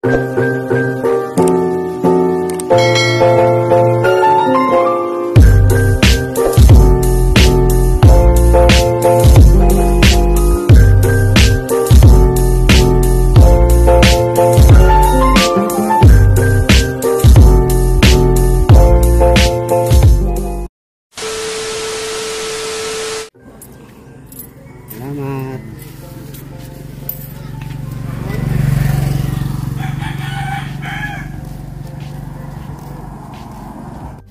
Salamat.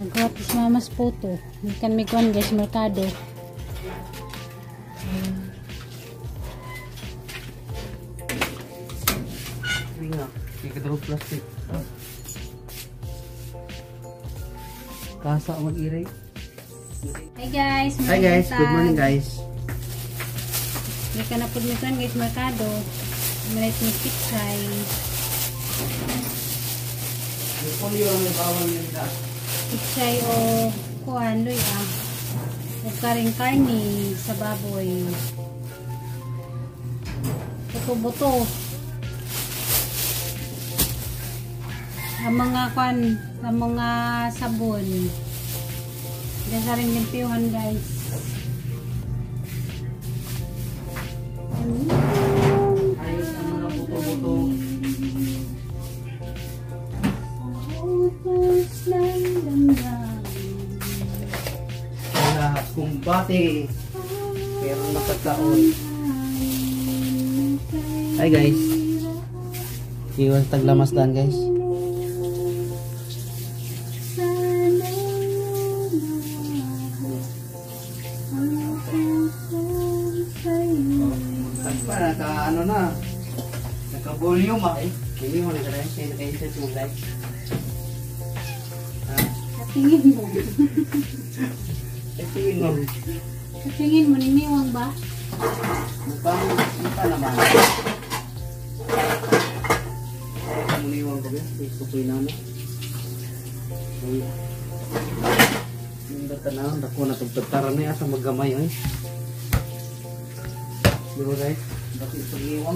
Nagawa si Mama's photo. Kan may kuan guys, merkado. Nga, kikadro plastic. Kasa mag-iray. Hi guys. Hi guys, good morning guys. May kanapod may kuan guys, merkado. Malit ni pichay. Pichay o kuan luy ah. O karing karni sa baboy. Buto-buto. Ang mga kuan, ang mga sabon. Diyan sa rin limpyuhan guys. Ayos ang mga buto-buto. Utos ng damdamin. Wala kumbate. Pero nakataon. Hi guys. Iwan taglamas daan guys. Pa, naka ano na. Naka volume ah. Hindi mo na kaya siya naka-insert mo guys. Ha? Tingin mo. Eh, tingin mo. Tingin mo, niniwang ba? Mukha naman. Muniwang ko ba? Isukoy na ano. Yung tanaw, dako na tugtagtaran na asa maggamay ay. Diba guys? Bakit pag-iwang?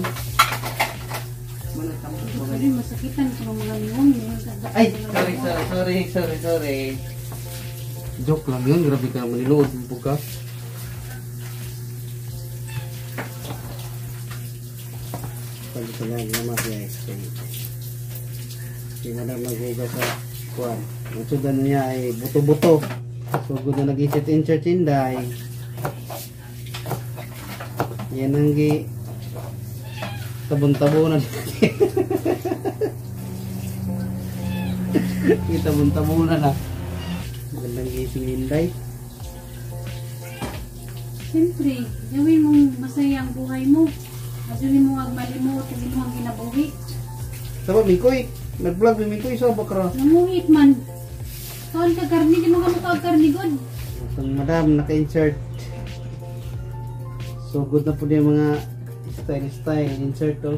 Sorry, masakitan ko mga niwang. Ay! Sorry. Joke lang yun. Grabe ka naman niluod. Buka. Pag-ito naman guys. Hindi na lang maghugas sa kuwan. Ang sudan niya ay buto-buto. Sugod na nag-insert-insert inday. Yan ang gi tabon-tabonan. Tabon-tabonan na. Magandang gising inday. Siyempre, gawin mong masaya ang buhay mo. Asunin mo ang malimot, hindi mo ang ginabuhi. Sama, Mikoy. Nag-vlog ni Mikoy sa bakra. Namuhit man. Kaon ka karni, di mo ka mukha karni god. Itong madam, naka-insert. So good na po din mga style insert to.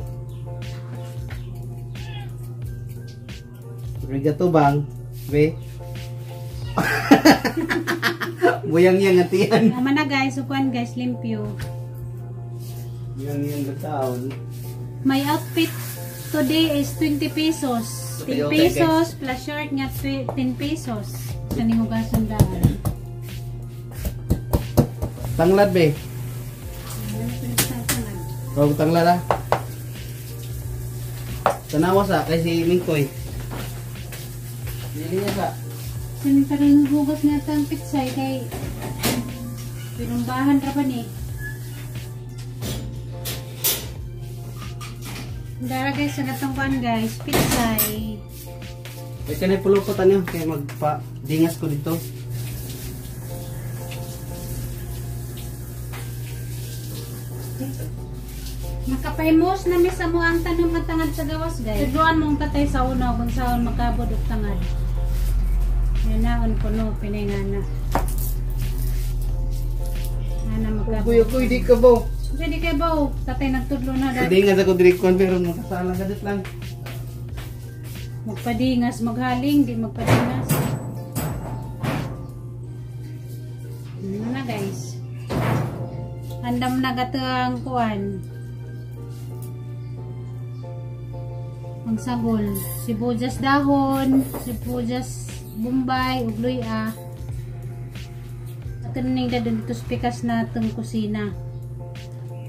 Rigato bang? Be? Buyang yang atian. Tama na guys, upuan guys, limpyo. Buyang yang taon. My outfit today is 20 pesos. 10 Okay, pesos plus shirt nga 10 pesos. Kaning hugasan daan. Tanglad be. Huwag tanglad ah. Tanawa sa kay si Mingkoy. Dili niya sa. Sanin pa rin hugas na itang pitsay kay pinumbahan ra ba ni. Dara guys, sa gatong kuan guys, pitsay. Kaya kanay pulupot ano kay magpa dingas ko dito. Makapahimos na mi sa mo ang tanom nga tangad sa gawas guys. Tudloan mong tatay sa una kung saon makabod og tangad. Yanaon ko no pinay nga na. Ana makabod. Kuya kuy di ka ba? Di kay baw, tatay nagtudlo na dahil. Dingas ako diri kuan pero makasala ka dit lang. Magpadingas, maghaling, di magpadingas. Ano na guys. Andam na gatang kuan. Magsagol. Sibuyas dahon, sibuyas bombay, ug luya. Ato ning dadon dito sa pikas na itong kusina.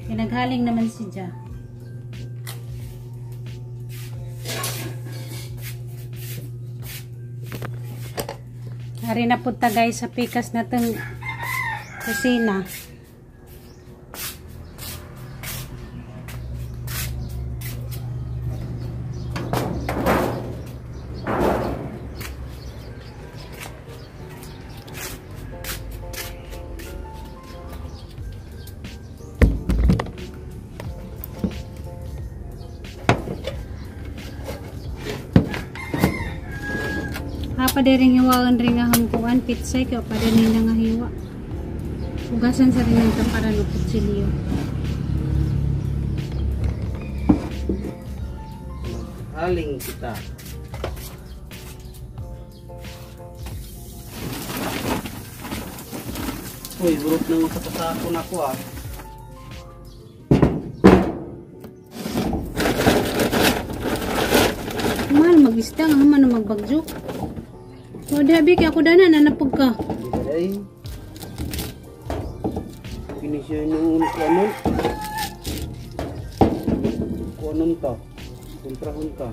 Kaya naghaling naman si Ja. Ari na punta guys sa pikas na itong kusina. Pa rin hiwaon rin nga hangkuan pitsay kaya pa rin nga hiwa. Hugasan sa rin ang taparan o kutsilyo. Aling kita. Uy, burot na sa kasako na ko ah. Mahal mag-isda nga man magbagyok. So, dihabi kaya ako dana, nanapag ka. Hindi ka dahil. Kinisya nung kuanon. Kuanon ka. Kontrahon ka.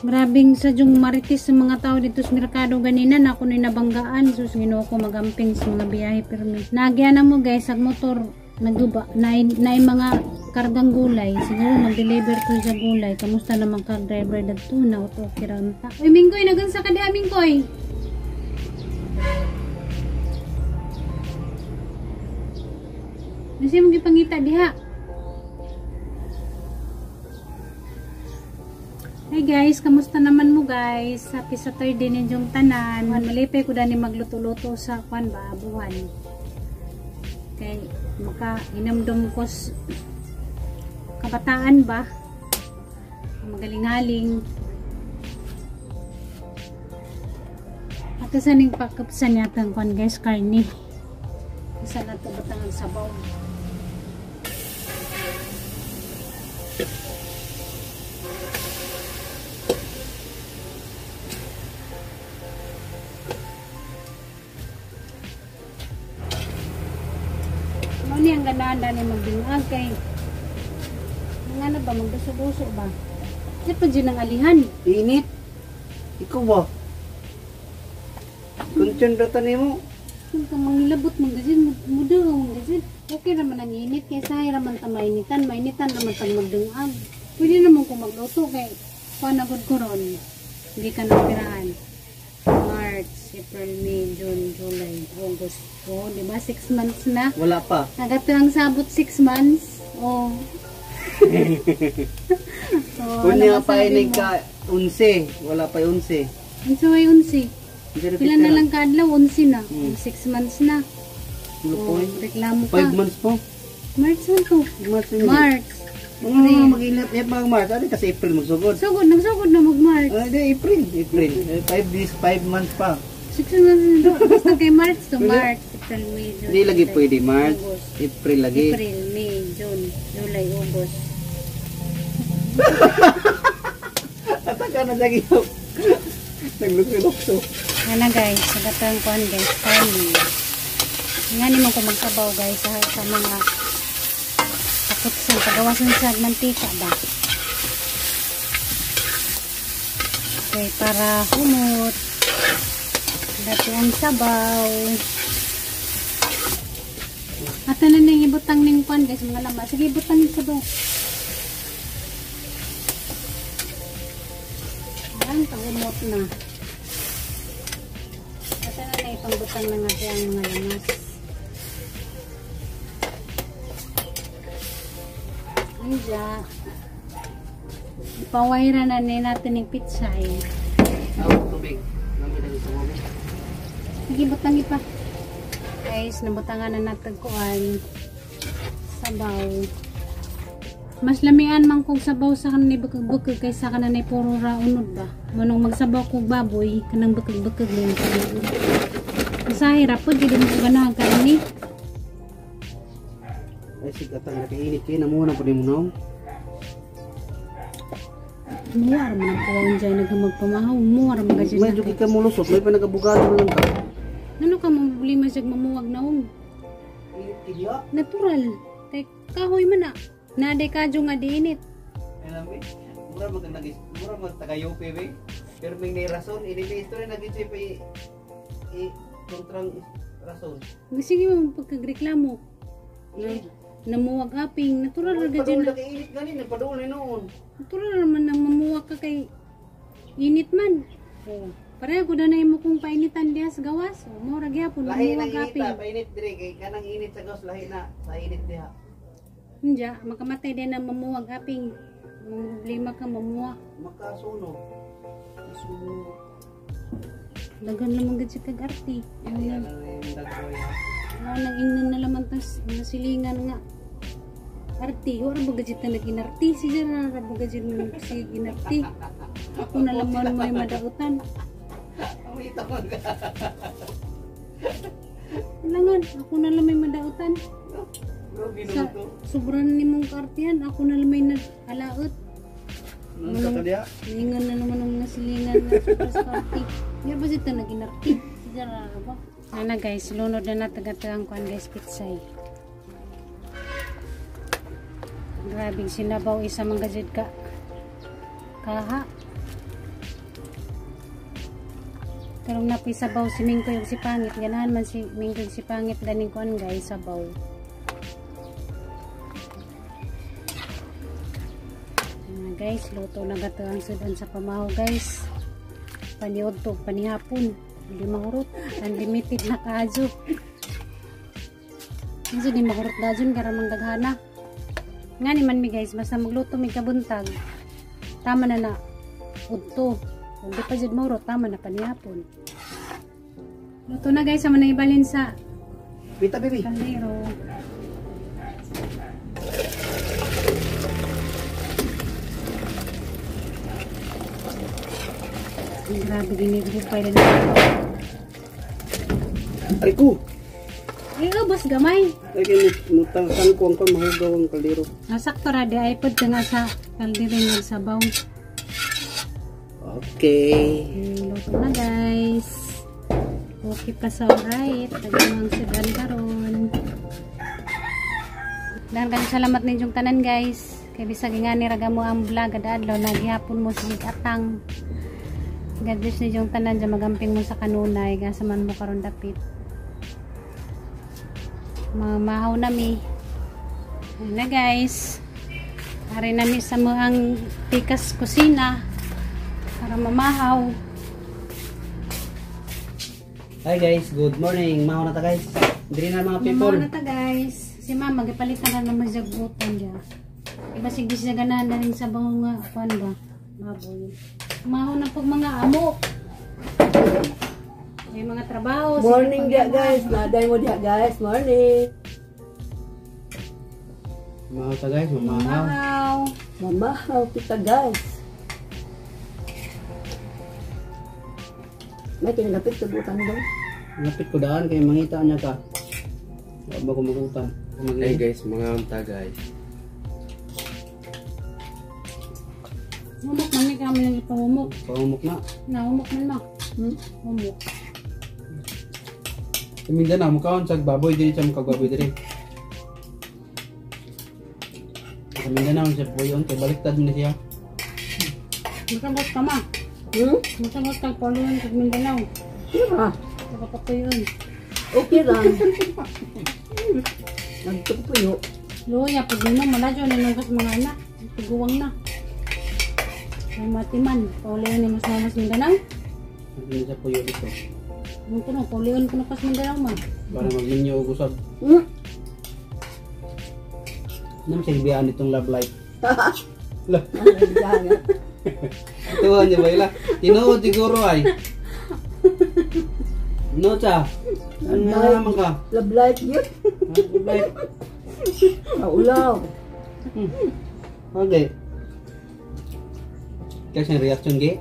Grabing sadyong maritis sa mga tao dito sa merkado ganina na ako nabanggaan. Sus, ginoo ko magamping sa mga biyahe pirmi. Nagya na mo guys, ag motor naguba, na mga kargang gulay. Siguro mag-deliver ko sa gulay. Kamusta naman ka driver dadto na auto kiranta. Uy, Minggoy, nagunsa ka diha, Minggoy? Nasi mong gipangita diha. Hi guys, kamusta naman mo guys? Happy Saturday ninyong tanan. Malipay ko dani magluto-luto sa kwan ba, buwan. Kay maka inamdom ko kabataan ba? Magaling-galing. At sa ning pakapsan yatang kwan guys, karni. Isa na to batang ang sabaw. Ano ang ganahan dani magbingag kay mga ano ba magduso-duso ba? Di pa dyan ang alihan. Init. Ikaw ba? Kunsyon rata nimo. Kung ka mangilabot manggazin, muda ka manggazin. Okay naman ang init kay sahay raman ta mainitan, mainitan naman tag magdungag. Pwede naman kung magluto kay panagod ko ron. Hindi ka napirahan. March, April, May, June, July, August. Oh, di ba? 6 months na. Wala pa. Nagato ang sabot 6 months. Oh. Oh, Kunya ano pa masabi inig mo? ka 11. Wala pa 11. Unsa may 11? Pila na lang kaadlaw, 11 na. 6 months na. Oh, Oh, reklamo ka. 5 months po. March man to. March. Yun. March. Mga mag-ilat eh, mga March. Ano kasi April magsugod? Sugod, nagsugod na mag-March. Ah, di, April. April. 5 days, 5 months pa. 6 months na to. Basta kay March to. Pwede. March, April, May, June. Hindi lagi July, pwede March. August. April lagi. April, May, June, July, August. Ataka na lagi. Naglukso-lukso. Yan na guys, sagatang kuan guys, kali. Nga ni man ko magsabaw guys sa mga takot sa pagawasan sa mantika ba. Okay, para humot. Dati ang sabaw. At ano na yung ibutang ning kuan guys, mga lama. Sige, ibutang yung sabaw. Ayan, pahumot na. At ano na ipangbutang na nga siya ang mga lamas. Anja. Ipawayra na ni natin yung pitsay. Aw, tubig. Nami lagi sa tubig. Sige, butang ipa. Guys, nabutangan na natin kuan. Sabaw. Mas lamian man kog sabaw sa kanan ni bukag-bukag kaysa kanan ni puro ra unod ba. Manong magsabaw kog baboy kanang bukag-bukag lang. Usahay ra pod gid mo ganahan karon. Ay, sige, atang nakainit kayo. Namuha na po ni mo. Muar man ang kuwaon dyan nagmagpamahaw. Muar man gajud. Medyo kay ka mulusot, may pa nagabugado lang ka. Ano ka mo problema siya mamuwag naong? Init kidya. Natural. Kay kahoy man na. Naday kadyo nga diinit. Alam eh, mura mag mura mag taga-UP be. Pero may may rason, ini may istorya nag-isip i kontrang rason. Sige mo pagkagreklamo. Na, namuwag aping. Natural ra gajud Padul na. na kay init ganin, nagpadul na noon. Natural naman nang mamuwag ka kay init man. Oh. Pareho ko na imo kong painitan diha sa gawas. O, mo ra gyapon Lahi na mamuwag init aping. ta, painit dire kay kanang init sa gawas lahi na sa init diha. Hindi, makamatay din na mamuwag aping. Mong problema ka mamuwag. Makasunog. So, dagan lamang gid siya kag arte. Yan yan ang yung dagboy. Wala nang ingnan na laman tas mga silingan nga. Arte, wala ba gid ta nag-inarte? Siya na ra ba gid na si inarte. Ako na laman may madautan. Ang ito man ka. Kailangan, ako na lang may madautan. Bro, Sa ginuto. sobrang nimong kaartihan, ako na lang may nag-alaot. Nung sa diha. Ningan na naman ang mga silingan na sobrang sa kaarte. Hindi ba siya nag-inarte? Siya na ba? Ana guys, lunod na natagatang kuan guys, pitsay. Grabing sinabaw isa mga gajud ka. Kaha. Karong napoy sabaw si Mingko yung si Pangit. Ganahan man si Mingko yung si Pangit ganing kuan guys, sabaw. Ayan na guys, luto na gato ang sudan sa pamaho guys. Paniod to, panihapon. Hindi mahurot. Unlimited na kaadyo. Kasi di mahurot dajon karamang daghana. Nga ni man mi guys, basta magluto mi kabuntag. Tama na na udto. Kung di pa jud mahurot, tama na panihapon. Luto na guys, sama na ibalin sa Pita baby. kaldero. Ay, grabe, ginigupay na. Ay ko. Ay, ubos gamay. Ay kay mutang ko ang kon mahugaw ang kaldero. Nasakto ra di iPod ka nga sa kaldero yung sabaw. Okay. Luto na guys. Okay pa sa alright. Tagamang sudan karon. Dahan kayo salamat ninyong tanan guys. Kay bisag nga ni raga mo ang vlog ada adlaw naghihapon mo sige atang. God bless ninyong tanan dyan magamping mo sa kanunay gasa man mo karon dapit. Mamahaw na mi. Ayan na guys. Ari na mi sa mo ang tikas kusina para mamahaw. Hi guys, good morning. Maho na ta guys. Diri na mga people. Mamahaw na ta guys. Si mama gipalitan na naman siya butan niya. Iba sige siya ganahan na rin sa bango nga kuan ba. Baboy. Mahaw na pag mga amo. May mga trabaho. Morning dia guys, naday mo dia guys, morning. Maho ta guys, mamahaw. Mamahaw. Mamahaw kita guys. May kinalapit sa butan doon. Lapit ko daan kay mangita niya ka. Wa ba ko magutan. Hey guys, mga unta guys. Humok man ni kami lang ipahumok. Pahumok na. Nahumok man ma. Humok. Sa Mindanao, mukaon sa baboy diri sa mukag baboy diri. Sa Mindanao sa boyon kay baliktad man siya. Masabot ka ma. Hmm? Masabot kang paluan kag Mindanao. Tira. Kapatuyon. Okay lang. Nagtupuyo. Luya, pag mo, maladyo, nanugas mga anak. Tiguwang na. May matiman. Paulian ni mas mamas Mindanao. Ano sa puyo dito. Ano ko no, paulian ko na kas Mindanao ma. Para magminyo og usab. Hmm? Nam siya gibiyaan itong love life. Lah, Ay, diyan. tuwa niya ba ila? Tinuod siguro ay. No cha. Ano na naman ka? Love life yun. Love life. Kaulaw. Okay. Kasi ang reaction ge?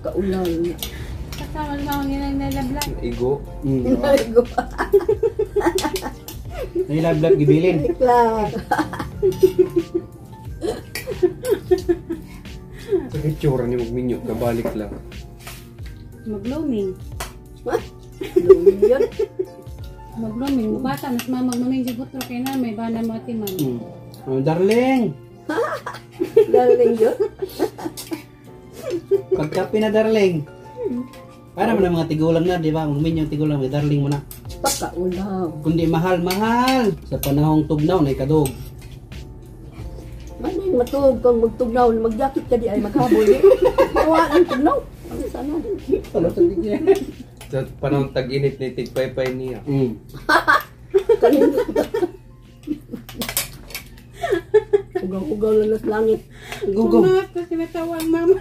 Kaulaw niya. Kasama sa mga ginang nalabla. Igo. Inarigo. May love life gibilin. Ikla. Sa tsura ni magminyo, kabalik lang. Mag-blooming. Lumin yun. Mag-blooming. Mubata, mas mamag maming jibutro kay na may bana mo atiman. Oh, darling. Darling yun. Pagkape na, darling. Para man ang mga tigulang na, di ba? Magminyo ang tigulang, may darling mo na. Pakaulaw. Kundi mahal, mahal. Sa panahong tugnaw, na ikadog. Maning matuog kang magtugnaw, magjakit ka di ay maghabol eh. Mawa ang tugnaw. Ang sana din. Ano sa tigyan? Sa panahon tag-init ni tigpaypay niya. Kanina. Ugaw-ugaw na nas langit. Go, go. Mga kasi natawa ang mama.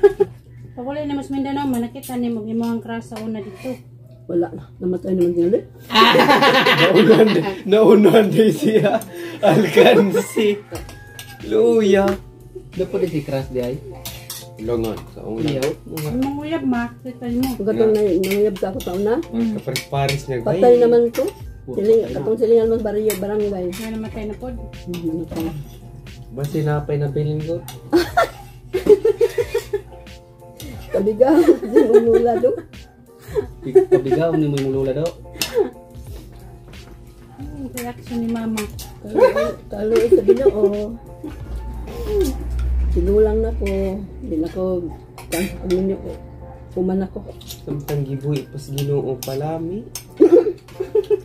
Pag wala na mas Mindanao, manakita ni mo imong crush sa una dito. Wala na. Namatay naman sila. Eh. Naunan, naunan din siya. Alkansi. Luya. Dapat si crush di ay. Longon, sa una. Iyaw. Imong uyab ma, kita mo. Kung katong nangayab sa ako sa una, Mga kaparis-paris niya. patay naman to. Siling, katong silingan mas baryo, barangay. Nga namatay na pod. Namatay. Ba sinapay na bilin ko? Kabigaw, sinunula do. Kabigaw ni mo yung lula daw. Ang reaction ni mama. Kalo sa Ginoo. Sinulang na ko. Di na ko pag ko. Kuman ako. Samtang gibuhi pas Ginoo palami.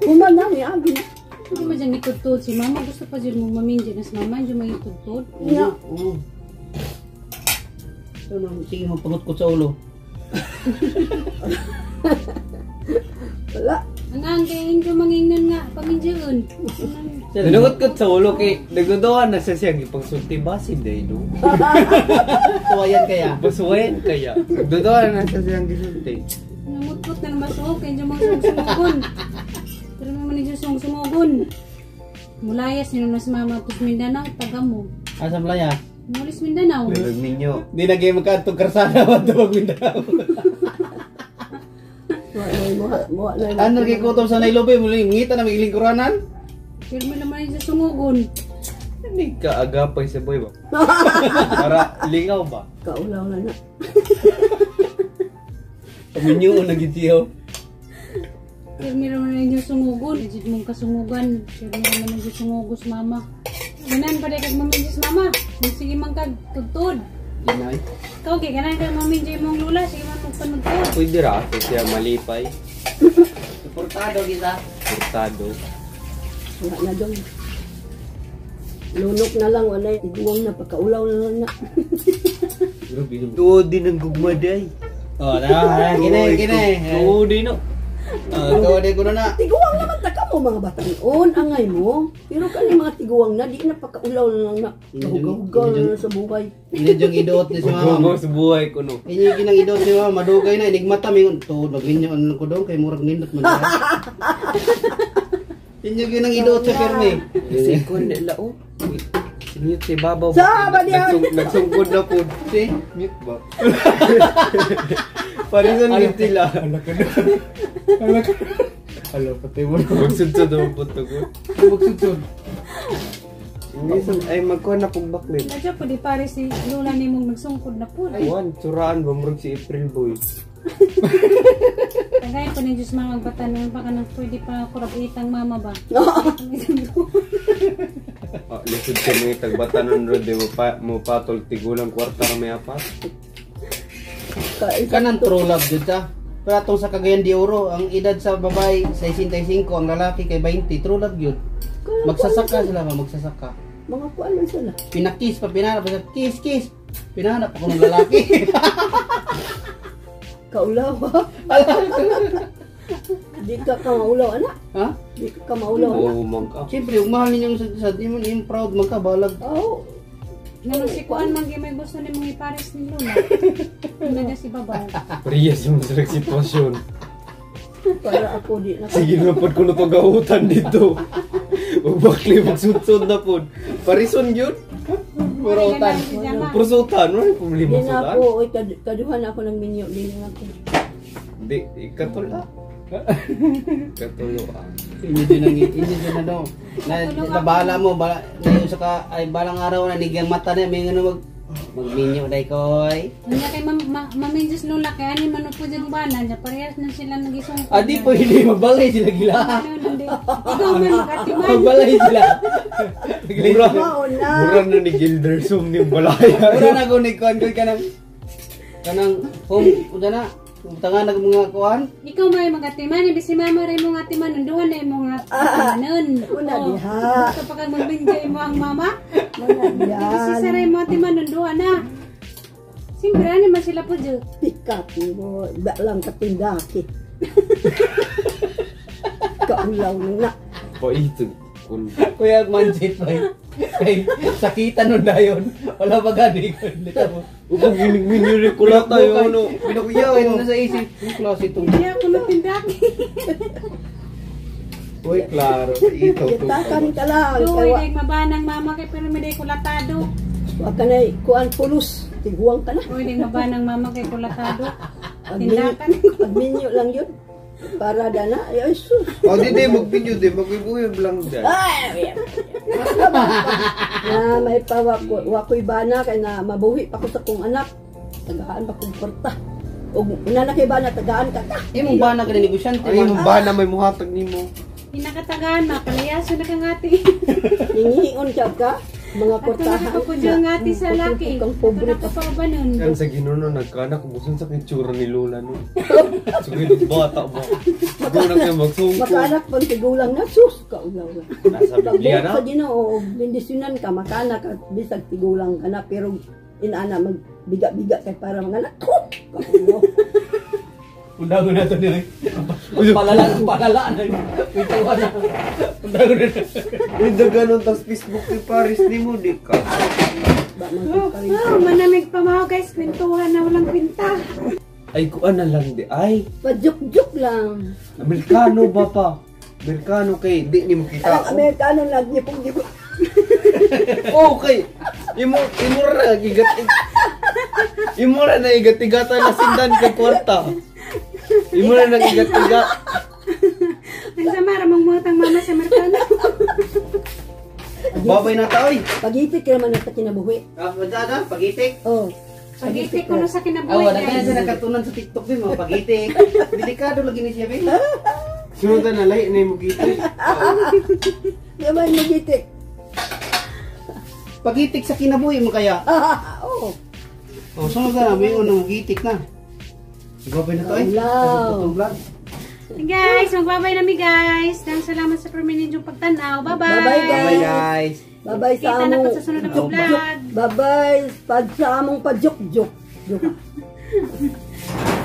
Kuman na, may agi na. Hindi mo dyan itudtod si mama. Gusto pa dyan mong maminjo na si mama. Hindi mo itudtod. Nga. Oo. Ano, sige mo pagutkot sa ulo. Wala. Ang ang kay injo mangingnan nga paminjoon. Nanugot sa ulo kay nagduduhan na siya siya gipagsulti basin day no. Tuwayan kaya. Basuwayan kaya. Nagduduhan na siya siyang gisulti. Nangutkot na naman suog kay injo mga sumugon. Pero naman injo sumugon. Mulayas nino na si mama tus Mindanao taga mo. Asa malaya? Mulis Mindanao. Nagminyo. Di na kayo magkaantong karsada ba ito Mindanao? Muha muha na. Ano kay kutob sa Nailobi? Muli, ngita na may ilingkuranan? Pero mo naman injo sumugon. Hindi ka agapay sa boy ba? Para lingaw ba? Kaulaw na na. Paminyo na gid siya. Pero mo naman injo sumugon. Legit mong kasungugan. Pero mo naman injo sumugos mama. Ganan pa kag maminjo si mama. Sige man kag tudtod. Di na eh. Ikaw kay ganan kag maminjo imong lula sige man magpanudtod. Pwede ra kasi siya malipay. Suportado kita. Furtado. Wala na dong. Lunok na lang, wala. Iguwang na, pagkaulaw na lang na. Tuo din ang gugmaday. Oh, na, gini, gini. Tuo din no. Oh, tuo di ko na na. Tiguang naman ta ka mo mga batang-on, angay mo. Pero kani mga tiguang na, di na pagkaulaw na lang na. Kahugaw-hugaw na lang sa buhay. Ini yung idoot ni si mama. Gugo sa buhay ko no. Ini ginang idoot ni mama, madugay na enigmata mingon tuod magminyo ano ko dong kay murag nindot man. Inyo ginang idoot sa pirmi. Kasi ko nila oh. Mute si babaw. Sa, ba diyan? Nagsungkod na po. Si Mute ba? Parisan mute sila. Ala ka na. Ala ka na. Ala, patay mo na. Magsudsod ang puto ko. Magsudsod. Hindi ay magkuha na pong baklit. Nadyo po di pare si lula ni mong nagsungkod na po. Juan, tsuraan ba murag si April Boy? Tagay po ni Diyos mga magbatanon pa ka nang pwede pa kurap itang mama ba? Ah, lisod ka mga tagbatanon ro di mo pa mo patol tigulang kwarta ra may apat. Kanang true love jud ta. Pero atong sa Cagayan de Oro, ang edad sa babae 65, ang lalaki kay 20, true love yun. Magsasaka sila ba, magsasaka. Mga kuan man sila. Pinakis pa, pinanap pa, kiss, kiss. Pinanap ako ng lalaki. Kaulaw ha? Di ka ka maulaw, anak. Ha? Di ka ka maulaw, anak. Oo, man ka. Siyempre, ug mahal ninyong sa di mo yung proud magkabalag. Oo. Ngano si Kuan man gyud may gusto ni mong ipares ni Lola. Una na si Babaw. Parehas yung sa sitwasyon. Para ako di na. Sige na pod kuno to gahutan dito. Magbakli magsudsod na pod. Parison yun. Purutan. Pursutan, wala problema Di na sudan. ako, oy, kaduhan ako ng minyo, di na ako. Di, ikatula. Katulo ah. Inyo din ang inyo din ano. Na, na bahala mo, bala, na sa ka ay balang araw na nigyang mata na may ngano mag Magminyo day koy. Unya kay maminjos lula kay ani man po dyan bana niya parehas na sila nagisungkod. Adi po hindi magbalay sila gila. Ano, hindi. Ikaw man magatiman. Magbalay sila. Mura. Mao na. Mura na ni Gildersum ni balaya. Mura na ko ni kuan koy kanang kanang home uda na. Tangan nag mga kuan. Ikaw may magatiman, ibig si mama rin mong atiman, nanduhan na yung mga atimanon. Una Oh. diha. Gusto pa kang magbinjay mo ang mama? Muna Ibig si diyan. saray mo atiman, nanduhan na. Siyempre, ano man sila po dyan? Pikat mo. Ba lang katindaki. Kaulaw na. Paito. Kun. Kuya manjit pa. Kay sakitan nun dayon. Wala pa gani ko. Upang ginig-minyo ni kulata yun. Ano. Pinakuyaw na sa isip. Yung klase itong. Hindi ako natindaki. Uy, klaro. Ito. Kitakan ka lang. Uy, Kay dahil mabanang mama kay pero may dahil kulatado. wa ka na kuan pulos. Tiguang ka na. Uy, dahil mabanang mama kay kulatado. Tindakan. Pagminyo lang yun. Para dana. Ay, sus. O, di di, magpinyo di. Magwibuhib lang dyan. Ay, basta ba? Na may pa wakoy bana kay na mabuhi pa ko sa kong anak. Tagaan pa kong kwarta. Og una na kay bana tagaan ka ta. Imong ba na ka negosyante Ay, man. yung bana may muhatag nimo. Hinakatagaan, mapalayaso na kang ate. Ningihingon ka ka mga At na kwartahan. nakapapudyo ang ate sa laki. Kang pobre Ito pa. nakapauba nun. Yan sa Ginoo nagkanak busan sa kitsura ni Lola no. Sugid bata ba. Doon na kayo magsungko. Makaanak pang tigulang na sus kaulaw na. Nasa Biblia na. Pag sa Ginoo bendisyonan ka makaanak at bisag tigulang ka na pero inaana magbiga-biga kay para mga anak ko. Kaulaw. Undago na to niya. Palala, palala na. Pituan na. Undago na. Uy, daganon tas Facebook ni Paris ni mo di ka. Ba man ka rin. Oh, manamig pa mga guys, kwentuhan na walang kwenta. Ay, kuan na lang di. Ay, Pajuk-juk lang. Amerikano ba pa? Amerikano kay di ni mo kita. Alang Amerikano nagnipong-nipong. Okay. Imo imo ra gigat. Imo ra na igat-igatan na sindan kay kwarta. Imo ra na igat-igat. Ang sama, ramang mutang mama sa Amerikano. Babay na ta oy. Pag-itik ka naman sa kinabuhi. Ah, wala pagitik. Oh. Pag-itik ko no sa Ah, kinabuhi, wala kaya guys. sa nakatunan sa TikTok din mga pagitik. Delikado lagi ni siya, be. Sunod na lahi na imo kita. Di man magitik. Pagitik sa kinabuhi mo kaya. Ah, oh. Oh, sunod na may unang gitik na. Babay na to oy. Wow. Vlog. Guys, magbabay na mi guys. Dahil salamat sa permanent yung pagtanaw. Bye-bye. Bye-bye, guys. Bye guys. Bye-bye sa Kita na among po sa sunod na vlog. Bye-bye pag sa among pajuk-juk. Juk.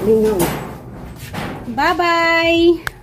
Lingaw. Bye-bye.